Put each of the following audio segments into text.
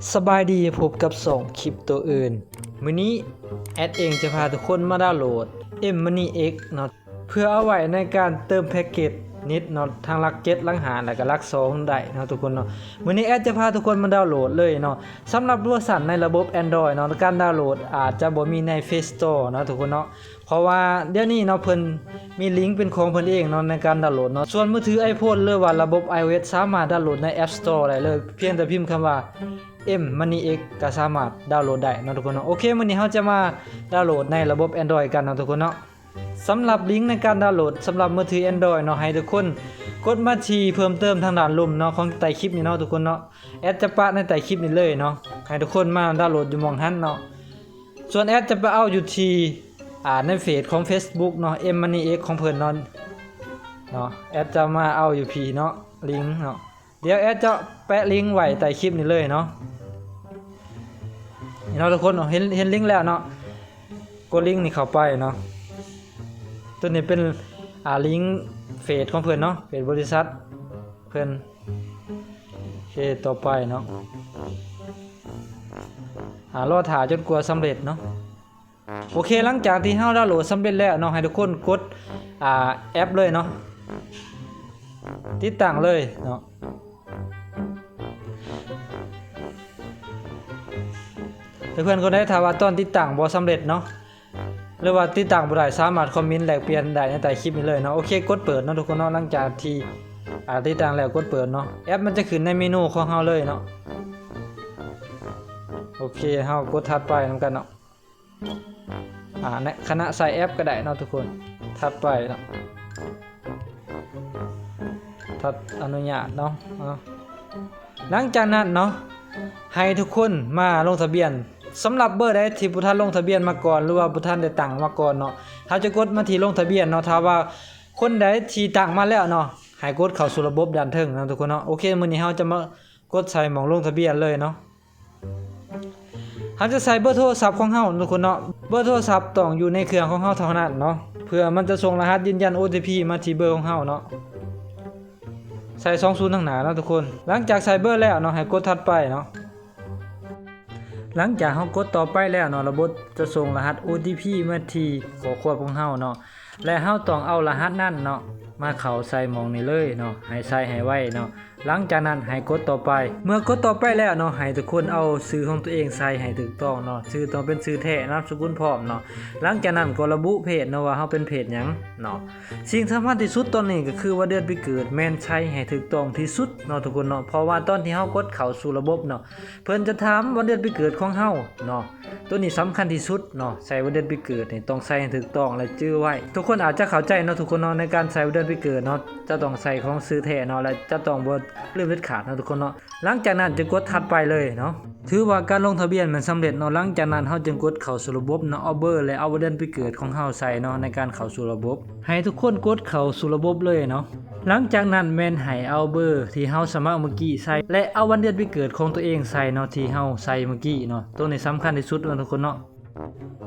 ສະບາຍດີ ພົບກັບຊ່ອງຄຣິບໂຕອື່ນ. ມື້ນີ້ແອັດເອງຈະພາທຸກຄົນມາດາວໂຫຼດ M Money X ເນາະ ເພື່ອເອົາໄວ້ໃນການເຕີມແພັກເກັດເນັດເນາະ ທັງຫຼັກເຈັດ ຫຼັກຫ້າ ແລະກະຫຼັກສອງໄດ້ເນາະທຸກຄົນເນາະ. ມື້ນີ້ແອັດຈະພາທຸກຄົນມາດາວໂຫຼດເລີຍເນາະ. ສຳລັບເວອຊັນໃນລະບົບ Android ເນາະ ການດາວໂຫຼດອາດຈະບໍ່ມີໃນ Play Store ເນາະທຸກຄົນເນາະ. ເພາະວ່າດຽວນີ້ເນາະ ເພິ່ນມີລິງເປັນຂອງເພິ່ນເອງເນາະ ໃນການດາວໂຫຼດເນາະ. ສ່ວນມືຖື iPhone ຫຼືວ່າລະບົບ iOS ສາມາດດາວໂຫຼດໃນ App Store ໄດ້ເລີຍ ພຽງແຕ່ພິມຄຳວ່າ M Money X ກໍສາມາດດາວໂຫຼດໄດ້ເນາະທຸກຄົນເນາະ. ໂອເຄ ມື້ນີ້ເຮົາຈະມາດາວໂຫຼດໃນລະບົບ Android ກັນເນາະທຸກຄົນເນາະ. ສຳລັບລິງໃນການດາວໂຫຼດສຳລັບມືຖື Android ເນາະ ໃຫ້ທຸກຄົນກົດມາທີ່ເພີ່ມເຕີມທາງດ້ານລຸ່ມເນາະ ຂອງໃຕ້ຄລິບນີ້ເນາະທຸກຄົນເນາະ. ແອັດຈະປະໃນໃຕ້ຄລິບນີ້ເລີຍເນາະ ໃຫ້ທຸກຄົນມາດາວໂຫຼດຢູ່ໝ່ອງຫັ້ນເນາະ. ສ່ວນແອັດຈະໄປເອົາຢູ່ທີ່ ອ່າ ໃນເຟສຂອງ Facebook ເນາະ M Money X ຂອງເພິ່ນເນາະ ເນາະ. ແອັດຈະມາເອົາຢູ່ພີ້ເນາະ ລິງເນາະ. ດຽວແອັດຈະແປະລິງໄວ້ໃຕ້ຄລິບນີ້ເລີຍເນາະ ເນາະທຸກຄົນເນາະ. ເຫັນ ເຫັນລິງແລ້ວເນາະ ກົດລິງນີ້ເຂົ້າໄປເນາະ. ຕົວນີ້ເປັນ ອ່າ ລິງເຟສຂອງເພິ່ນເນາະ ເຟສບໍລິສັດເພິ່ນ. ໂອເຄ ຕໍ່ໄປເນາະ ອ່າ ລໍຖ້າຈົນກວ່າສຳເລັດເນາະ. ໂອເຄ ຫຼັງຈາກທີ່ເຮົາດາວໂຫຼດສຳເລັດແລ້ວເນາະ ໃຫ້ທຸກຄົນກົດ ອ່າ ແອັບເລີຍເນາະ ຕິດຕັ້ງເລີຍເນາະ. ເພື່ອນໆຄົນໃດຖ້າວ່າຕອນຕິດຕັ້ງບໍ່ສຳເລັດເນາະ ຫຼືວ່າຕິດຕັ້ງບໍ່ໄດ້ ສາມາດຄອມເມັນແລກປ່ຽນໄດ້ໃນໃຕ້ຄລິບນີ້ເລີຍເນາະ. ໂອເຄ ກົດເປີດເນາະທຸກຄົນເນາະ. ຫຼັງຈາກທີ່ ອ່າ ຕິດຕັ້ງແລ້ວ ກົດເປີດເນາະ ແອັບມັນຈະຂຶ້ນໃນເມນູຂອງເຮົາເລີຍເນາະ. ໂອເຄ ເຮົາກົດຖັດໄປນຳກັນເນາະ. ອ່າ ໃນຂະນະໃສ່ແອັບກໍໄດ້ເນາະທຸກຄົນ. ຖັດໄປເນາະ ຖັດອະນຸຍາດເນາະ. ເອົາ ຫຼັງຈາກນັ້ນເນາະ ໃຫ້ທຸກຄົນມາລົງທະບຽນ. ສຳລັບເບີໃດທີ່ບໍ່ທັນລົງທະບຽນມາກ່ອນ ຫຼືວ່າບໍ່ທັນໄດ້ຕັ້ງມາກ່ອນເນາະ ເຮົາຈະກົດມາທີ່ລົງທະບຽນເນາະ. ຖ້າວ່າຄົນໃດທີ່ຕັ້ງມາແລ້ວເນາະ ໃຫ້ກົດເຂົ້າສູ່ລະບົບດ້ານເທິງເນາະທຸກຄົນເນາະ. ໂອເຄ ມື້ນີ້ເຮົາຈະມາ ກົດໃສ່ໝ່ອງລົງທະບຽນເລີຍເນາະ. ເຮົາຈະໃສ່ເບີໂທລະສັບຂອງເຮົາເນາະທຸກຄົນເນາະ. ເບີໂທລະສັບຕ້ອງຢູ່ໃນເຄື່ອງຂອງເຮົາເທົ່ານັ້ນເນາະ ເພື່ອມັນຈະສົ່ງລະຫັດຢືນຢັນ ໂອທີພີ ມາທີ່ເບີຂອງເຮົາເນາະ. ໃສ່ສອງສູນທາງໜ້າເນາະທຸກຄົນ. ຫຼັງຈາກໃສ່ເບີແລ້ວເນາະ ໃຫ້ກົດຖັດໄປເນາະ. ຫຼັງຈາກເຮົາກົດຕໍ່ໄປແລ້ວເນາະ ລະບົບຈະສົ່ງລະຫັດ ໂອທີພີ ມາທີ່ຂໍ້ຄວາມຂອງເຮົາເນາະ ແລະ ເຮົາຕ້ອງເອົາລະຫັດນັ້ນເນາະ ມາເຂົ້າໃສ່ໝ່ອງນີ້ເລີຍເນາະ. ໃຫ້ໃສ່ໃຫ້ໄວເນາະ. ຫຼັງຈາກນັ້ນໃຫ້ກົດຕໍ່ໄປ. ເມື່ອກົດຕໍ່ໄປແລ້ວເນາະ ໃຫ້ທຸກຄົນເອົາຊື່ຂອງຕົວເອງໃສ່ໃຫ້ຖືກຕ້ອງເນາະ. ຊື່ຕ້ອງເປັນຊື່ແທ້ ນາມສະກຸນພ້ອມເນາະ. ຫຼັງຈາກນັ້ນກໍລະບຸເພດເນາະ ວ່າເຮົາເປັນເພດຫຍັງເນາະ. ສິ່ງສຳຄັນທີ່ສຸດຕອນນີ້ກໍຄືວ່າເດືອນປີເກີດແມ່ນໃສ່ໃຫ້ຖືກຕ້ອງທີ່ສຸດເນາະທຸກຄົນເນາະ. ເພາະວ່າຕອນທີ່ເຮົາກົດເຂົ້າສູ່ລະບົບເນາະ ເພິ່ນຈະຖາມວັນເດືອນປີເກີດຂອງເຮົາເນາະ. ໂຕນີ້ສຳຄັນທີ່ສຸດເນາະ ໃສ່ວັນເດືອນປີເກີດນີ້ຕ້ອງໃສ່ໃຫ້ຖືກຕ້ອງ ແລະ ຈື່ໄວ້. ທຸກຄົນອາດຈະເຂົ້າໃຈເນາະທຸກຄົນເນາະ ໃນການໃສ່ວັນເດືອນປີເກີດເນາະ ຈະຕ້ອງໃສ່ຂອງຊື່ແທ້ເນາະ ແລະ ຈະຕ້ອງບໍ່ລືມເດັດຂາດເນາະທຸກຄົນເນາະ. ຫຼັງຈາກນັ້ນຈຶ່ງກົດຖັດໄປເລີຍເນາະ. ຖືວ່າການລົງທະບຽນແມ່ນສຳເລັດເນາະ. ຫຼັງຈາກນັ້ນເຮົາຈຶ່ງກົດເຂົ້າສູ່ລະບົບເນາະ ເອົາເບີ ແລະ ເອົາວັນເດືອນປີເກີດຂອງເຮົາໃສ່ເນາະ ໃນການເຂົ້າສູ່ລະບົບ. ໃຫ້ທຸກຄົນກົດເຂົ້າສູ່ລະບົບເລີຍເນາະ. ຫຼັງຈາກນັ້ນແມ່ນໃຫ້ເອົາເບີທີ່ເຮົາສະໝັກເມື່ອກີ້ໃສ່ ແລະ ເອົາວັນເດືອນປີເກີດຂອງຕົວເອງໃສ່ເນາະ ທີ່ເຮົາໃສ່ເມື່ອກີ້ເນາະ. ໂຕນີ້ສຳຄັນທີ່ສຸດເນາະທຸກຄົນເນາະ.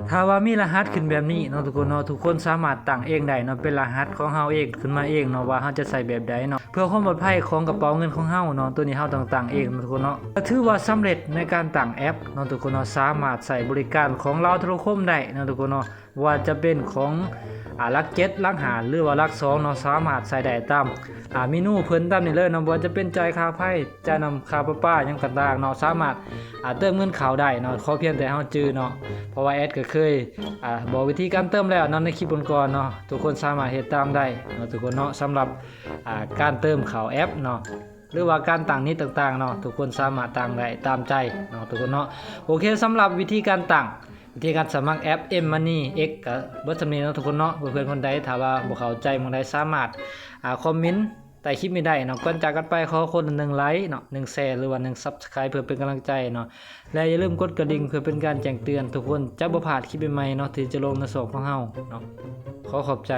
ຖ້າວ່າມີລະຫັດຂຶ້ນແບບນີ້ເນາະທຸກຄົນເນາະ ທຸກຄົນສາມາດຕັ້ງເອງໄດ້ເນາະ ເປັນລະຫັດຂອງເຮົາເອງ ຂຶ້ນມາເອງເນາະ ວ່າເຮົາຈະໃສ່ແບບໃດເນາະ ເພື່ອຄວາມປອດໄພຂອງກະເປົາເງິນຂອງເຮົາເນາະ. ໂຕນີ້ເຮົາຕ້ອງຕັ້ງເອງເນາະທຸກຄົນເນາະ. ກໍຖືວ່າສຳເລັດໃນການຕັ້ງແອັບເນາະທຸກຄົນເນາະ. ສາມາດໃຊ້ບໍລິການຂອງລາວໂທລະຄົມໄດ້ເນາະທຸກຄົນເນາະ. ບໍ່ວ່າຈະເປັນຂອງ ອ່າ ຫຼັກເຈັດ ຫຼັກຫ້າ ຫຼືວ່າຫຼັກສອງເນາະ ສາມາດໃຊ້ໄດ້ຕາມ ອ່າ ເມນູເພິ່ນຕາມນີ້ເລີຍເນາະ. ບໍ່ວ່າຈະເປັນຈ່າຍຄ່າໄຟ ຈ່າຍນ້ຳ ຄ່າປະປາ ຫຍັງຕ່າງໆເນາະ ສາມາດ ອ່າ ເຕີມເງິນເຂົ້າໄດ້ເນາະ. ຂໍພຽງແຕ່ເຮົາຈື່ເນາະ ເພາະວ່າແອັດກໍເຄີຍ ອ່າ ບອກວິທີການເຕີມແລ້ວເນາະ ໃນຄລິບກ່ອນໆເນາະ. ທຸກຄົນສາມາດເຮັດຕາມໄດ້ເນາະທຸກຄົນເນາະ. ສຳລັບ ອ່າ ການເຕີມເຂົ້າແອັບເນາະ ຫຼືວ່າການຕັ້ງນິດຕ່າງໆເນາະ ທຸກຄົນສາມາດຕັ້ງໄດ້ຕາມໃຈເນາະທຸກຄົນເນາະ. ໂອເຄ ສຳລັບວິທີການຕັ້ງ ວິທີການສະໝັກແອັບ M Money X ກໍເບິດສ່ຳນີ້ເນາະທຸກຄົນເນາະ. ເພື່ອນໆຄົນໃດຖ້າວ່າບໍ່ເຂົ້າໃຈໝ່ອງໃດ ສາມາດ ອ່າ ຄອມເມັນໃຕ້ຄລິບນີ້ໄດ້ເນາະ. ກ່ອນຈາກກັນໄປ ຂໍຄົນລະໜຶ່ງໄລຄ໌ເນາະ ໜຶ່ງແຊຣ ຫຼືວ່າໜຶ່ງ Subscribe ເພື່ອເປັນກຳລັງໃຈເນາະ ແລະ ຢ່າລືມກົດກະດິ່ງເພື່ອເປັນການແຈ້ງເຕືອນ ທຸກຄົນຈະບໍ່ພາດຄລິບໃໝ່ໆເນາະ ທີ່ຈະລົງໃນຊ່ອງຂອງເຮົາເນາະ. ຂໍຂອບໃຈ.